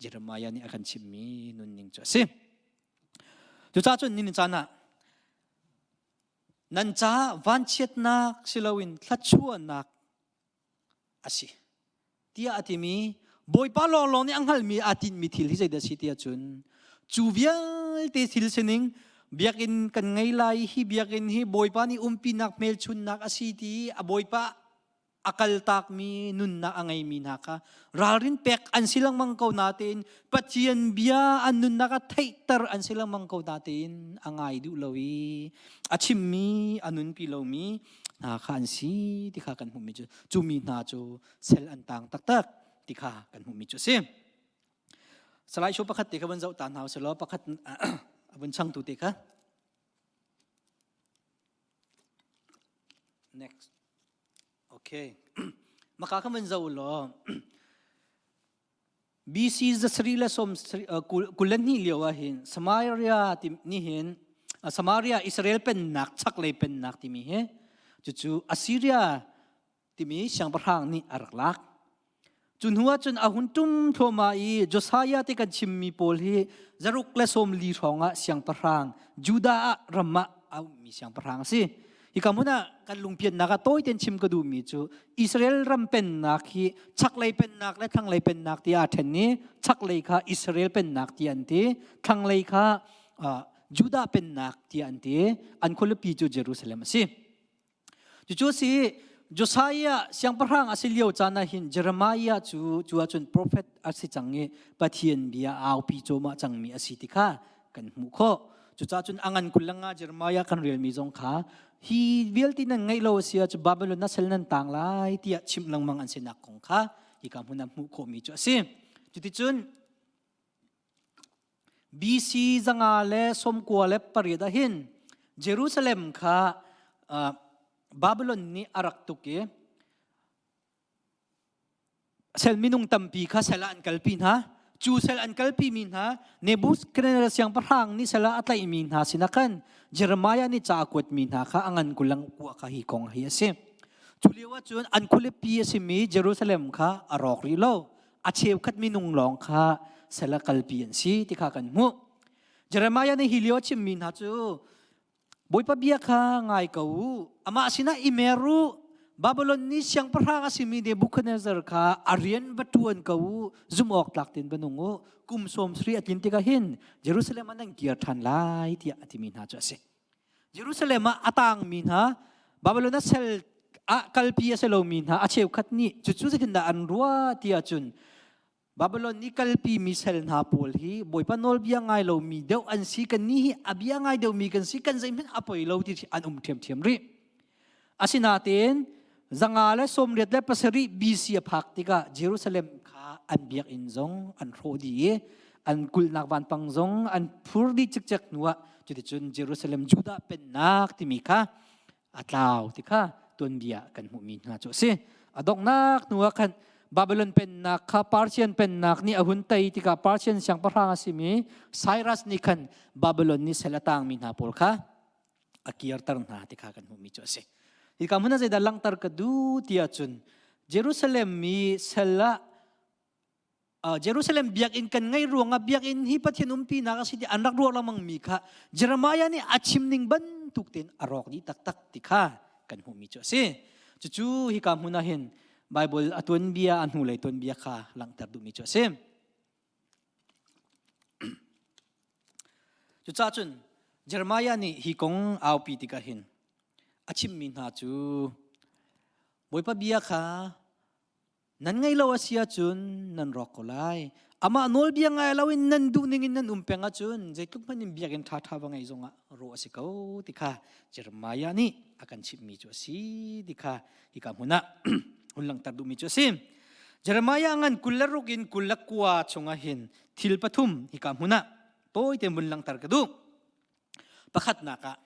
[SPEAKER 1] Jeremiah nih a kan chimhmi nunning cu a si. Cucaah cun nini caan ah nan caah vanchiatnak si loin thluachuahnak a si tiah a timi Bawipa lawnglawng nih a hngalhmi aa tinhmi thil hi zeidah a si tiah cun cu vialte thil sining biakinn kan ngei lai hi biakinn hi Bawipa nih umpinak hmelchunnak a si ti a Bawipa a kaltakmi nunnak a ngeimi hna kha ralrin pek an si lengmang ko natein Pathian bia an nunnak ah theihter an si lengmang ko natein a ngai duh lo i a chimmi a nunpi lomi hna kha an si ti kha kan hmuhmi cu cu mi hna cu sel an tang taktak ti kha kan hmuhmi cu a si. Salai show pakhat te kha vun zoh ta hna usih law pakhat a vun changtu te kha Next. Okay. Maka kha van zoh law BC zasarih le sawm 22 lio ah hin Samaria ti ni hin Samaria Israel pennak chaklei pennak timi hi cucu Assyria timi siangpahrang nih a rak lak. Cu hnu ah cun a hun ṭum thluahmah i Josiah ti kan chimmi pawl hi zaruk le 40 hrawng ah siangpahrang Judah ah ram ah a ummi siangpahrang a si. Hika hmun ah kan lungpiannak ah tawi tein chim ka duhmi cu Israel ram pennak hi chaklei pennak le thlanglei pennak tiah aa ṭhen i chaklei kha Israel pennak tiah an ti, thlanglei kha Judah pennak tiah an ti. An khualipi cu Jerusalem a si. Cucu a si, Josiah siangpahrang a si lio caan ah hin Jeremiah cu cu ahcun profet a si cang i Pathian bia aupi cawmah cangmi a si ti kha kan hmuh khawh. Cucaah cun a ngan 25 Jeremiah kan relmi zong kha hi vialte nan ngeih lo a si ahcun Babylon na sal nan tang lai tiah chimh lengmang an sinak kong kha hika hmun ah hmuh khawhmi cu a si. Cuticun BC 598 ah hin Jerusalem kha Babylon nih a rak tuk i sel minung tampi kha sel ah an kalpi hna. Cu sel an kalpi mi hna Nebuchadnezzar siangpahrang nih sel ah a tlaihmi hna sinah khan Jeremiah nih ca a kuatmi hna kha a ngan kulang kua kha hi kong hi a si. Cu lio ah cun an khualipi a simi Jerusalem kha a rawk rih lo. A cheukhat minung lawng kha sal ah kalpi an si ti kha kan hmuh. Jeremiah nih hi lio a chimmi hna cu Bawipa bia kha ngai ko u, amah sinah i mer u, Babylon nih siangpahrang a simi Nebuchadnezzar kha a rian va ṭuan ko u, zumh awk tlak tein va nung u, kum 70 a tlin tikah hin Jerusalem ah nan kir ṭhan lai tiah a timi hna cu a si. Jerusalem ah a tangmi hna Babylon ah sal ah kalpi a si lomi hna a cheukhat nih cucu zeitindah an ruah ti ahcun Babylon i kalpi mi sal hna pawl hi Bawipa nawlbia ngai lomi deuh an si kan nih hi a bia ngai deuhmi kan si kan zeihmanh a poi lo ti an um ṭhiamṭhiam rih. Asinain 587 BC a phak tikah Jerusalem kha an biakinn zong an hrawh dih i an kulhnak vanpang zong an phur dih cikcek hnuah cuticun Jerusalem Judah pennak timi kha a tlau ti kha tuanbia kan hmuhmi hna cu a si. A donghnak hnuah khan Babylon pennak kha Persian pennak nih a hun tei tikah Persian siangpahrang a simi Cyrus nih khan Babylon nih sal a tangmi hna pawl kha a kirter hna ti kha kan hmuhmi cu a si. Hika hmun ah zeidah langhter ka duh ti ahcun Jerusalem mi sal ah Jerusalem biakinn kan ngei ruangah biakinn hi Pathian umpinak a si ti an rak ruah lengmang mi kha Jeremiah nih a chim ning bantuk tein a rawk dih taktak ti kha kan hmuhmi cu a si. Cucu hika hmun ah hin Bible a tuanbia a hnulei tuanbia kha langhter duhmi cu a si. Cucaah cun Jeremiah nih hi kong aupi tikah hin a chimmi hna cu Bawipa bia kha nan ngaih lo a si ahcun nan rawk ko lai. Amah nawlbia ngai loin nan duh ning in nan um peng ahcun zeitluk hmanh in biakinn ṭhaṭha va ngei zongah rawh a si ko ti kha Jeremiah nih a kan chimhmi cu a si ti kha hika hmun ah hun langhter duhmi cu a si. Jeremiah ngan 26 in 29 chungah hin thil pathum hika hmun ah tawi tein vun langhter ka duh. Pakhatnak ah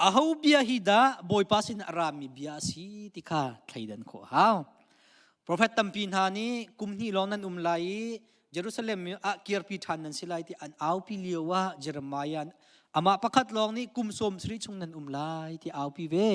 [SPEAKER 1] aho bia hi dah Bawipa sin a rami bia a si ti kha thleidan khawh a hau. Profet tampi hna nih kum hnih lawng nan um lai i Jerusalem ah kirpi ṭhan nan si lai ti an aupi lio ah Jeremiah amah pakhat lawng nih kum 70 chung nan um lai ti aupi ve.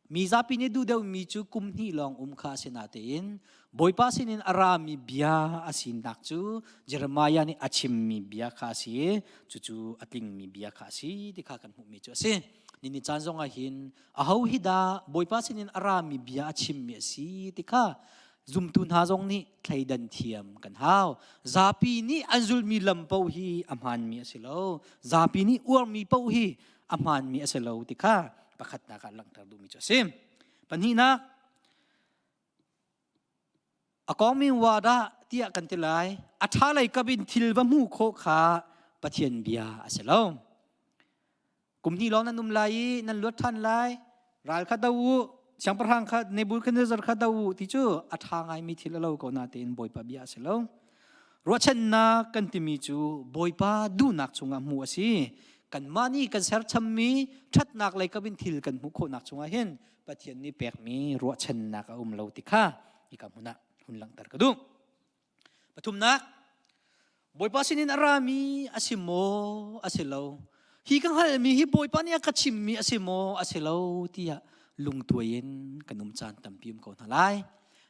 [SPEAKER 1] Mi zapi nih duh deuhmi cu kum hnih lawng um kha a si natein Bawipa sinin a rami bia a sinak cu Jeremiah nih a chimmi bia kha a si i cucu a tlingmi bia kha a si ti kha kan hmuhmi cu a si. Nini caan zong ah hin aho hi dah Bawipa sinin a rami bia a chimmi a si ti kha zumtu hna zong nih thleidan thiam kan hau. Zapi nih an zulmi lam paoh hi a hmaanmi a si lo. Zapi nih uarmi paoh hi a hmaanmi a si lo ti kha pakhatnak ah langhter duhmi cu a si. Pahnihnak, a kongmi wa dah tiah kan ti lai. A ṭha lei kap in thil va hmuh khawh kha Pathian bia a si lo. Kum hnih lawng nan um lai i nan luat ṭhan lai. Ral kha do u, siangpahrang kha Nebuchadnezzar kha do u ti cu a ṭha ngaimi thil a lo ko natein Bawipa bia a si lo. Ruahchannak kan timi cu Bawipa duhnak chungah hmuh a si. Kanmah nih kan serchammi ṭhatnak lei kap in thil kan hmuh khawhnak chungah hin Pathian nih pekmi ruahchannak a um lo ti kha hika hmun ah hun langhter ka duh. Pathumnak, Bawipa sinin a rami a si maw a si lo? Hi ka hngalhmi hi Bawipa nih a ka chimmi a si maw a si lo tiah lungtuai in kan um caan tampi um ko hna lai.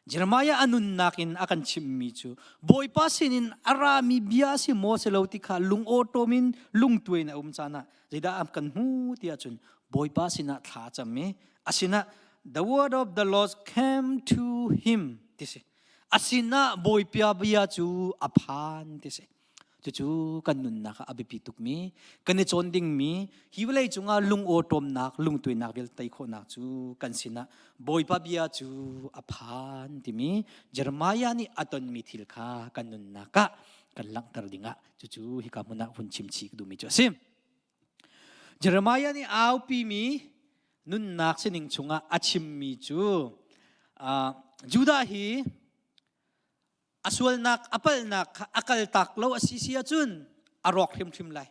[SPEAKER 1] Jeremiah a nunnak in a kan chimmi cu Bawipa sinin a rami bia a si maw si lo ti kha lungawṭawm in lungtuai in a um caan ah zeidah a kan hmu tiah cun Bawipa sinah thla a cam i a sinah the word of the Lord came to him ti si. A sinah Bawipa bia cu a phan ti si. Cucu kan nunnak ah a biapi tukmi, kan i cawn dingmi, hi vawlei cungah lungawṭawmnak, lungtuinak vialte tei khawhnak cu kan sinah Bawipa bia cu a phan timi Jeremiah nih a tonmi thil kha kan nunnak ah kan langhter dingah cucu hika hmun ah hun chim chih ka duhmi cu a si. Jeremiah nih aupimi nunnak sining chungah a chimmi cu Judah hi a sualnak a palhnak kha a kaltak lo a si si ahcun a rawk hrimhrim lai.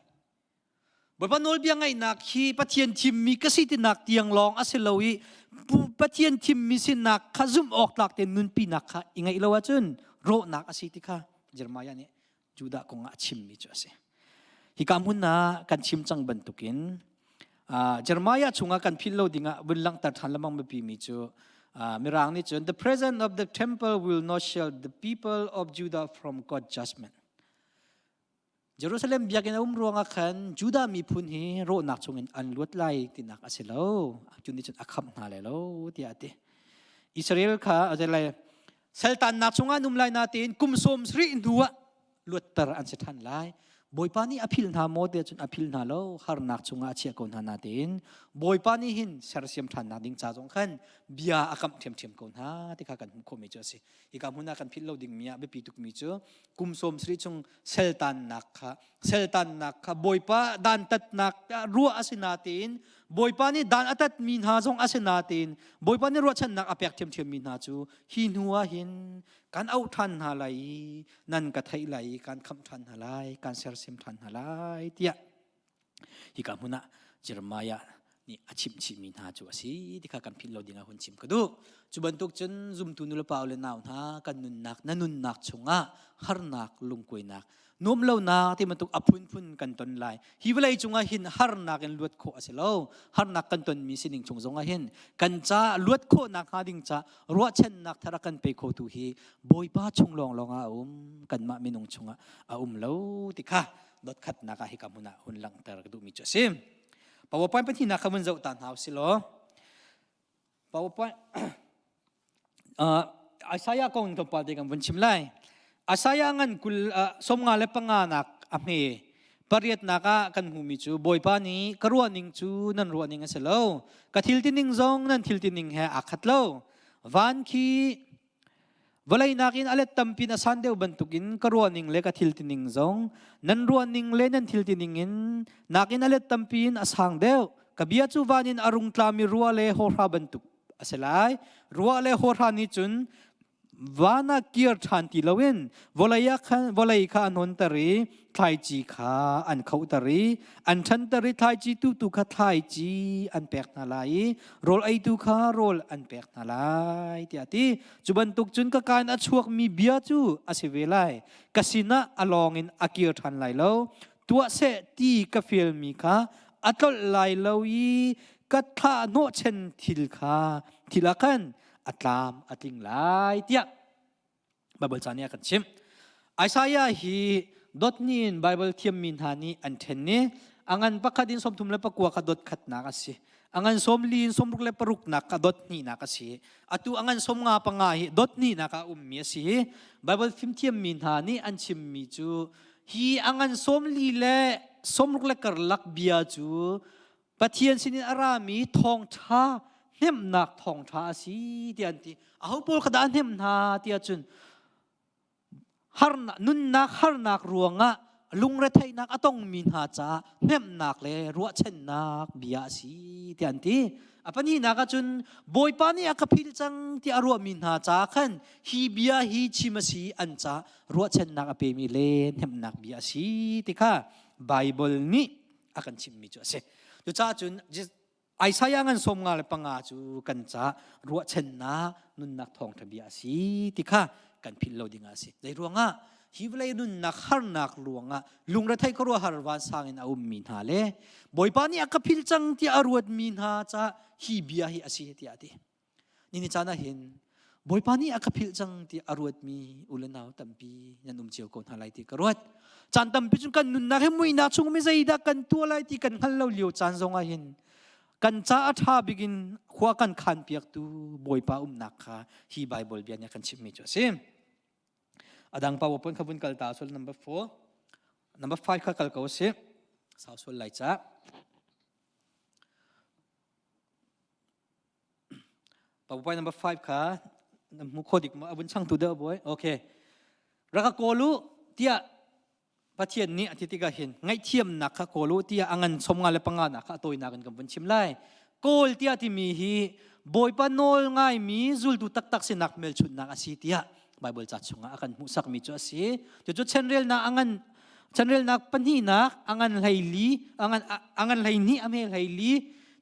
[SPEAKER 1] Bawipa nawlbia ngaihnak hi Pathian thimmi ka si tinak tiang lawng a si lo i Pathian thimmi sinak kha zumh awk tlak tein nunpinak kha i ngaih lo ahcun rawhnak a si ti kha Jeremiah nih Judah kong ah a chimmi cu a si. Hika hmun ah kan chim cang bantukin Jeremiah chungah kan philh lo dingah vun langhter ṭhan lengmang biapimi cu Mirang nih cun the presence of the temple will not shield the people of Judah from God's judgment. Jerusalem biakinn a um ruangah khan Judah miphun hi rawhnak chungin an luat lai tinak a si lo. Cu nih cun a khamh hna lai lo tiah a ti. Israel kha a Saltannak chungah an um lai natein kum 70 hnu ah luatter an si ṭhan lai. Bawipa nih a phil hna maw tiah cun a phil hna lo. Harnak chungah a chiah ko hna natein Bawipa nih hin sersiam ṭhannak ding ca zong khan bia a kamh ṭhiamṭhiam ko hna ti kha kan hmuh khawhmi cu a si. Hika hmun ah kan philh lo dingmi ah biapi tukmi cu kum 70 chung saltannak kha saltannak kha Bawipa dantatnak ruah a si natein Bawipa nih dan a tatmi hna zong a si natein Bawipa nih ruahchannak a pek ṭhiamṭhiammi hna cu hi hnu ah hin kan auh ṭhan hna lai i nan ka theih lai i kan khamh ṭhan hna lai kan sersiam ṭhan hna lai tiah hika hmun ah Jeremiah nih a chimh chihmi hna cu a si ti kha kan philh lo ding ah hun chim ka duh. Cu bantuk cun zumtu nulepa le nau hna kan nunnak na nunnak chungah harnak lungkuainak nuamlonak ti bantuk a phunphun kan ton lai. Hi vawlei cungah hin harnak in luat khawh a si lo. Harnak kan tonmi sining chung zongah hin kan ca luat khawhnak hnga ding ca ruahchannak thar a kan pe khotu hi Bawipa chung lawnglawng ah a um kanmah minung chungah a um lo ti kha dotkhatnak ah hika hmun ah hun langhter ka duhmi cu a si. PowerPoint pahnihnak kha vun zoh ta hna usih law PowerPoint Isaiah kong tlawmpal te kan vun chim lai. Isaiah ngan kul 55 nak a hme pariatnak ah kan hmuhmi cu Bawipa nih ka ruahning cu nan ruahning a si lo ka thil tining zong nan thil tining he aa khat lo van khi Vawlei nakin a let tampi in a san deuh bantukin ka ruahning le ka thil tining zong nan ruahning le nan thil tining in nakin a let tampi in a sang deuh. Ka bia cu van in a rung tlami rua le hawhra bantuk a si lai. Rua le hawhra nih cun van ah kir ṭhan ti loin vawlei ah khan vawlei kha an hawnter i thlaici kha an khohter i an ṭhanter i thlaici tutu kha thlaici an pek hna lai i rawl eitu kha rawl an pek hna lai tiah a ti. Cu bantuk cun ka kaan a chuakmi bia cu a si ve lai. Ka sinah a lawng in a kir ṭhan lai lo. Tuah seh ti ka fialmi kha a tlolh lai lo i ka thlah hnawhchen thil kha thil ah khan a tlam a tling lai tiah Baibal ca nih a kan chimh. Isaiah hi dotni in Baibal thiammi hna nih an ṭhen i a ngan pakhat in 39 kha dot khatnak a si. A ngan 40 in 66 nak kha dot hnihnak a si. Atu a ngan 55 hi dot hnihnak ah a ummi a si. Baibal fimthiammi hna nih an chimmi cu hi a ngan 40 le 60 le karlak bia cu Pathian sinin a rami thawngṭha hnemhnak thawngṭha a si tiah an ti. Aho pawl kha dah a hnemh hna tiah cun harnak nunnak harnak ruangah lungretheihnak a tongmi hna caah hnemhnak le ruahchannak bia a si tiah an ti. A pahnihnak ah cun Bawipa nih a ka philh cang tiah a ruahmi hna caah khan hi bia hi chim a si an caah ruahchannak a pemi le hnemhnak bia a si ti kha Baibal nih a kan chimmi cu a si. Cucaah cun. Isaiah ngan 55 cu kan ca ruahchannak nunnak thawngṭha bia a si ti kha kan philh lo ding a si. Zei ruangah hi vawlei nunnak harnak ruangah lungrethei khuaruahhar vansang in a ummi hna le Bawipa nih a ka philh cang tiah a ruatmi hna ca hi bia hi a si tiah a ti. Nini caan ah hin Bawipa nih a ka philh cang ti a ruatmi u le nau tampi nan um cio ko hna lai ti ka ruat. Caan tampi cu kan nunnak hi muihnak chung mi zeidah kan tuah lai ti kan hngal lo lio caan zong ah hin kan ca a ṭha bik in khua kan khan piaktu Bawipa umnak kha hi Baibal bia nih a kan chimhmi cu a si. A dang PowerPoint kha vun kal ta sul number 4. Number 5 kha kal ko si. Sau sual lai ca. PowerPoint number 5 kha na hmu kho dik ma abun changtu deuh boy. Okay. Raka kawl u tiah Pathian nih a ti tikah hin ngaihthiamnak kha kawl u tiah a ngan som nga le panga nak kha a tawinak in kan vun chim lai. Kawl tiah timi hi Bawipa nawl ngaimi zultu taktak sinak hmelchunhnak a si tiah Bible ca chungah a kan hmuhsakmi cu a si. Cucu chenrelnak a ngan chenrelnak pahnihnak a ngan hleili a ngan a ngan hleihnih a hme hleili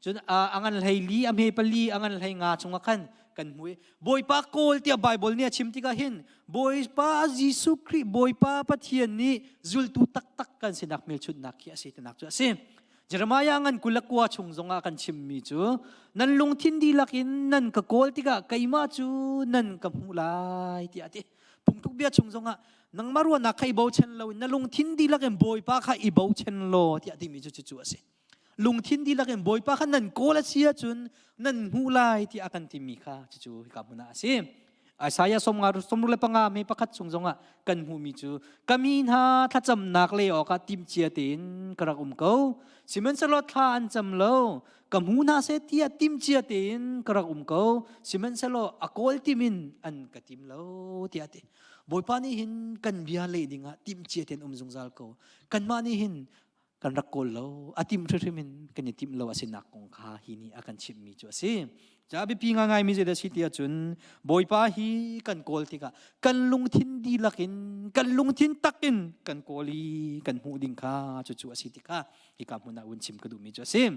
[SPEAKER 1] cun a ngan hleili a hme pali a ngan hlei nga chungah khan kan hmu i Bawipa kawl tiah Bible nih a chim tikah hin Bawipa Jesuh Khrih Bawipa Pathian nih zultu taktak kan sinak hmelchunhnak khi a si tinak cu a si. Jeremiah ngan 29 chung zongah kan chimmi cu nan lungthin dihlak in nan ka kawl tikah keimah cu nan ka hmuh lai tiah a ti. Phungtluk bia chung zongah nangmah ruahnak kha i bochan lo in na lungthin dihlak in Bawipa kha i bochan law tiah timi cu cucu a si. Lungthin dihlak in Bawipa kha nan kawl a si ahcun nan hmuh lai tiah a kan timi kha cucu hika hmun ah a si. Isaiah 35 me pakhat chung zongah kan hmuhmi cu ka mi hna thlacamnak le awkah timhcia tein ka rak um ko. Sihmanhsehlaw thla an cam lo. Ka hmu hna seh tiah timhcia tein ka rak um ko. Sihmanhsehlaw a kawl tim in an ka tim lo tiah a ti. Bawipa nih hin kan bia leh dingah timhcia tein um zungzal ko. Kanmah nih hin kan rak kawl lo a tim hrimhrim in kan i timh lo a sinak kong kha hi nih a kan chimhmi cu a si ca biapi ngaingai mi zeidah si ti ahcun Bawipa hi kan kawl tikah kan lungthin dihlak in kan lungthin tak in kan kawl i kan hmuh ding kha cucu a si tikah hika hmun ah vun chim ka duhmi cu a si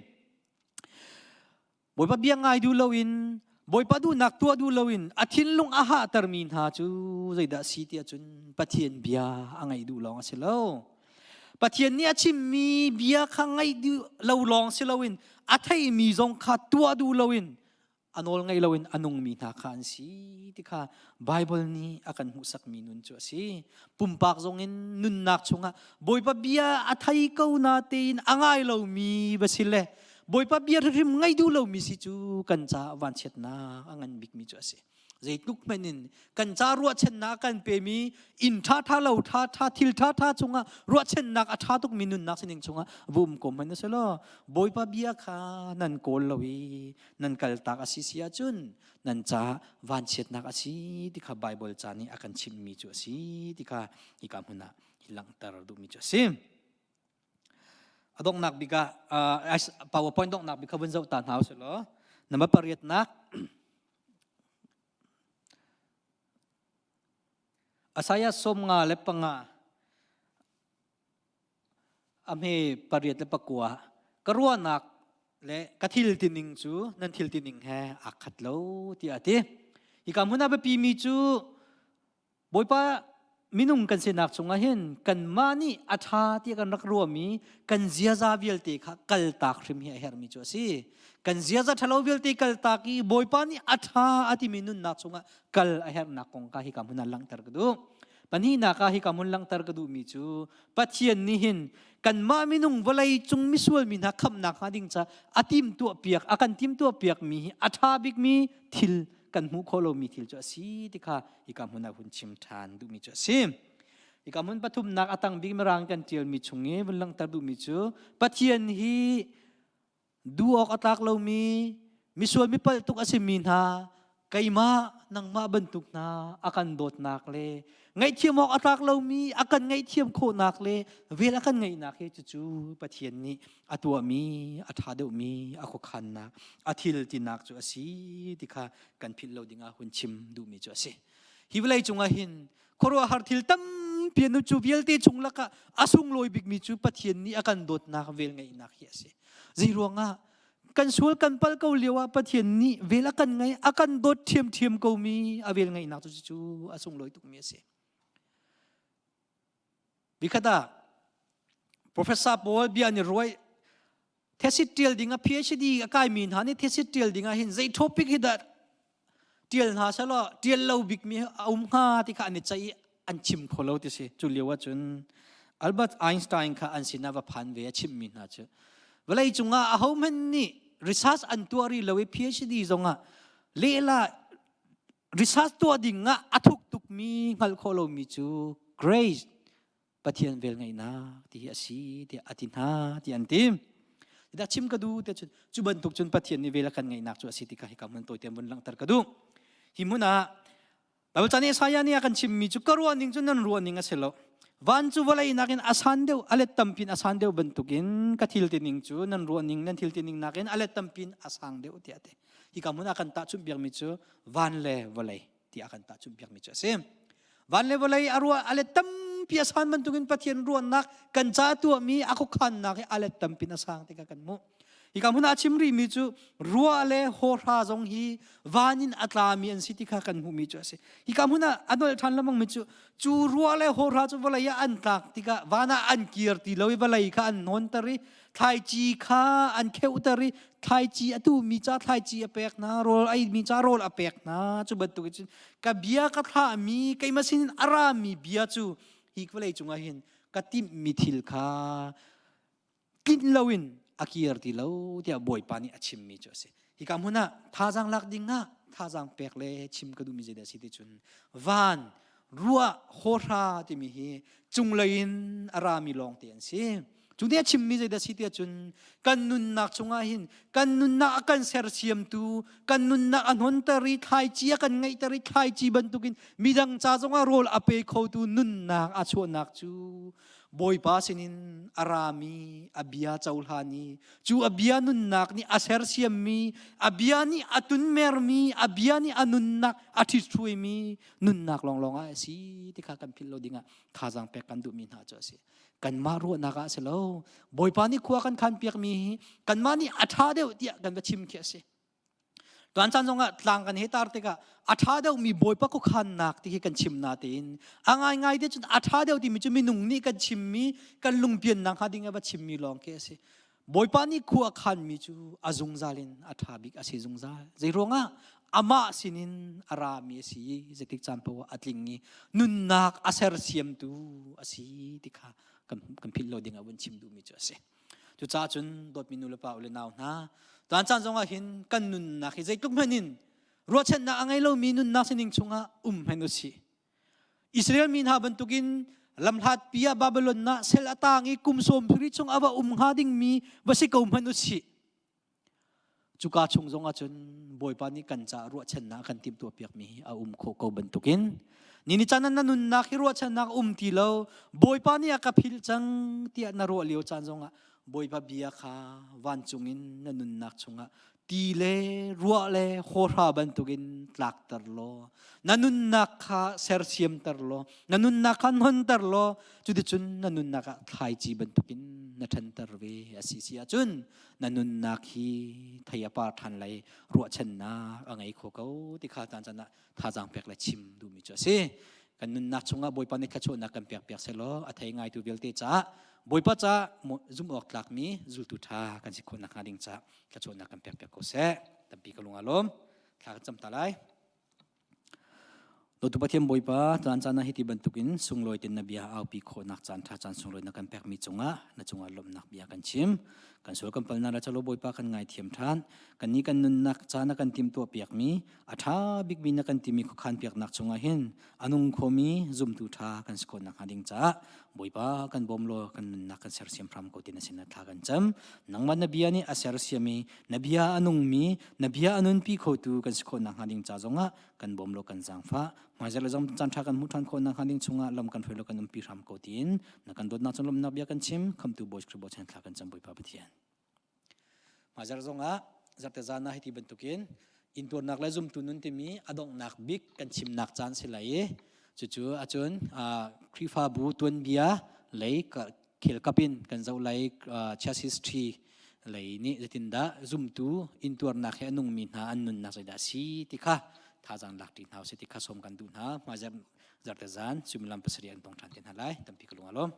[SPEAKER 1] Bawipa bia ngai duh loin Bawipa duhnak tuah duh loin a thinlung a hahtermi hna cu zeidah a si ti ahcun Pathian bia a ngaih duh lawng a si lo. Pathian nih a chimmi bia kha ngaih duh lo lawng si loin a theimi zong kha tuah duh loin a nawl ngaih loin a nungmi hna kha an si ti kha Baibal nih a kan hmuhsakmi nun cu a si. Pumpak zong in nunnak chungah Bawipa bia a thei ko na tein a ngai lomi va si le Bawipa bia hrimhrim ngaih duh lomi si cu kan caah vanchiatnak a ngan bikmi cu a si. Zeitluk hmanh in kan ca ruahchannak kan pemi inn ṭhaṭha lo ṭhaṭha thil ṭhaṭha cungah ruahchannak a ṭha tukmi nunnak sining chungah vum ko hmanh na si law Bawipa bia kha nan kawl lo i nan kaltak a si si ahcun nan ca vanchiatnak a si ti kha Baibal ca nih a kan chimhmi cu a si ti kha hika hmun ah hi langhter duhmi cu a si. A donghnak bik ah PowerPoint donghnak bik kha vun zoh ta hna usih law number pariatnak Isaiah 55 a hme 8 le 9 ka ruahnak le ka thil tining cu nan thil tining he aa khat lo tiah a ti. Hika hmun ah biapi mi cu Bawipa minung kan sinak chungah hin kanmah nih a ṭha tiah kan rak ruahmi kan ziaza vialte kha kaltak hrim hi a herhmi cu a si. Kan ziaza ṭhalo vialte kaltak i Bawipa nih a ṭha a timi nunnak chungah kal a herhnak kong kha hika hmun ah langhter ka duh. Pahnihnak ah hika hmun langhter ka duhmi cu Pathian nih hin kanmah minung vawlei cung misual mi hna khamhnak hnga ding ca a timtuah piak a kan timtuah piakmi hi a ṭha bikmi thil kan hmuh khawh lomi thil cu a si ti kha hika hmun ah hun chim ṭhan duhmi cu a si. Hika hmun pathumnak a tang bik mirang kan ṭialmi chung i vun langhter duhmi cu Pathian hi duh awk a tlak lomi misual mipalh tuk a simi hna keimah nangmah bantuk hna a kan dawtnak le ngaihthiam awk a tlak lomi a kan ngaihthiam khawhnak le vel a kan ngeihnak hi cucu Pathian nih a tuahmi a ṭha deuhmi a khuakhannak a thil tinak cu a si ti kha kan philh lo dingah hun chim duhmi cu a si. Hi vawlei cungah hin khuaruahhar thil tampi an cu vialte chung lakah a sunglawi bikmi cu Pathian nih a kan dawtnak vel ngeihnak hi a si. Zei ruangah?
[SPEAKER 2] Kan sual kan pal ko lio ah Pathian nih vel a kan ngei, a kan dawt ṭhiamṭhiam ko mi a vel ngeihnak cu cu a sunglawi tukmi a si. Vikhat ah Professor pawl bia an i ruai thesis ṭial ding ah PhD a kaimi hna nih thesis ṭial ding ah hin zei topic hi dah ṭial hna selaw ṭial lo bikmi a um hnga ti kha an i ceih i an chim kho lo ti si. Cu lio ahcun Albert Einstein kha an sinah va phan ve a chimmi hna cu vawlei cungah ahohmanh nih research an tuah rih lo i PhD zongah lehla research tuah ding ah a thuk tukmi hngalh khawh lomi cu grace Pathian velngeihnak ti hi a si tiah a ti hna ti an ti. Dah chim ka duh te cun cu bantuk cun Pathian nih vel a kan ngeihnak cu a si ti kha hika hmun tawite vun langhter ka duh. Hi hmun ah Bible caan Isaiah nih a kan chimmi cu ka ruah ning cu nan ruah ning a si lo. Van cu vawlei nakin a san deuh, a let tampin a san deuh bantukin ka thil tining cu nan ruah ning nan thil tining nakin a let tampin a sang deuh tiah a ti. Hika hmun ah kan tahchunh biakmi cu van le vawlei. tiah a kan tahchunh piakmi cu a si. Van le vawlei a ruah a let tampi a san bantukin Pathian ruahnak kan ca tuahmi a khuakhannak hi a let tampin a sang tikah kan hmuh. Hika hmun ah a chim rihmi cu ruah le hawhra zong hi van in a tlami an si ti kha kan hmuhmi cu a si. Hika hmun ah a nolh ṭhan lengmangmi cu cu ruah le hawhra cu vawlei ah an tlak tikah van ah an kir ti lo i vawlei kha an hnawnter i thlaici kha an kheuhter i thlaici a tuhmi ca thlaici a pek hna rawl a eimi ca rawl a pek hna cu bantuk cun ka bia ka thlahmi keimah sinin a rami bia cu hi vawlei cungah hin ka timhmi thil kha tlinh loin a kir ti lo tiah Bawipa nih a chimmi cu a si. Hika hmun ah thazaang lak ding ah thazaang pek le chim ka duhmi zeidah a si ti cun van ruah hawhra timi hi cunglei in a rami lawngte an si. Cu nih a chimmi zeidah si tiah cun kan nunnak chungah hin kan nunnak a kan sersiamtu, kan nunnak a hnonter i thlaici a kan ngeihter i thlaici bantukin midang ca zongah rawl a pe khotu nunnak a chuahnak cu Bawipa sinin a rami a bia cohlan i cu a bia nunnak nih a sersiammi, a bia nih a tunmermi, a bia nih a nunnak a ṭhithruaimi nunnak lawnglawng ah a si ti kha kan philh lo dingah thazaang pek kan duhmi hna cu a si. Kanmah ruahnak ah a si lo. Bawipa nih khua kan khan piakmi hi kanmah nih a ṭha deuh tiah kan va chim khi a si. Tuan caan zongah tlang kan he tar tikah a ṭha deuhmi Bawipa khuakhannak ti hi kan chim na tein a ngaingai te cun a ṭha deuh timi cu minung nih kan chimmi kan lungpiannak hnga ding a va chimmi lawng khi a si. Bawipa nih khua a khanmi cu a zungzal in a ṭha bik a si zungzal. Zei ruangah amah sinin a rami a si i zeitik caan paoh ah a tling i nunnak a sersiamtu a si ti kha kan, kan philh lo ding ah vun chim duhmi cu a si. Cucaah cun dawtmi nu le pa u le nau hna, caan caan zongah hin kan nunnak hi zeitluk hmanh in ruahchannak a ngei lomi nunnak sining chungah um hmanh u sih. Israel mi hna bantukin lamhlat pi ah Babylon ah sel a tang i kum sawm sarih chung a va um hnga dingmi va si ko hmanh u sih. Cuka chung zong ahcun Bawipa nih kan caah ruahchannak a kan timhtuah piakmi hi a um khawh ko bantukin ni ni caan ah na nunnak hi ruahchannak um ti lo Bawipa nih a ka philh cang tiah na ruah lio caan zongah Bawipa bia kha vancung in na nunnak chungah ti le ruah le hawhra bantukin tlakter law na nunnak kha sersiamter law na nunnak kha hnonter law cuticun na nunnak ah thlaici bantukin na ṭhanter ve a si si ahcun na nunnak hi thei a par ṭhan lai ruahchannak a ngei kho ko ti kha caan caan ah thazaang pek le chim duhmi cu a si kan nunnak chungah Bawipa nih thluachuahnak kan pek piak sehlaw a thei ngaitu vialte caah Bawipa caah zumh awk tlakmi zultu ṭha kan si khawh nakhnga ding caah thluachuahnak kan pek piak ko seh. Tampi ka lung aa lawm. Thla kan cam ta lai. Dawtu Pathian Bawipa, caan caan ah hiti bantukin sunglawi ten na bia aupi khawhnak caan ṭha caan sunglawi na kan pekmi cungah na cungah lawmhnak bia kan chim. Kan sual kan palnak le calo Bawipa kan ngaithiam ṭhan. Kannih kan nunnak caan a kan timhtuah piakmi, a ṭha bikmi na kan timi khuakhan piaknak chungah hin a nung khomi zumtu ṭha kan si khawh nakhnga ding caah Bawipa kan bawm law kan nunnak kan sersiam hram ko ti na sinah thla kan cam. Nangmah na bia nih a sersiam i na bia a nungmi, na bia a nunpi khotu kan si khawh nakhnga ding ca zongah kan bawm law kan zaangfah. Hmaizarh le zong caan ṭha kan hmuh ṭhan khawh nakhnga ding chungah lam kan hruai law kan umpi hram ko tiin na kan dawtnak cung lawmhnak bia kan chim. Khamtu Bawi Khrih bochan thla kan cam Bawipa Pathian. Hmaizarh zongah zarte zan ah hiti bantukin intuarnak le zumtu nun timi a donghnak bik kan chimnak caan si lai i cucu ahcun Khrihfabu tuanbia lei khel kap in kan zoh lai church history.
[SPEAKER 1] Lei nih zeitindah zumtu intuarnak he a nungmi hna an nunnak zeidah a si ti kha thazaang lak ṭi hna usih ti kha sawm kan duh hna. Hmaizarh zarte zan suimilam 7 an tong ṭhan te hna lai. Tampi ka lung a lawm.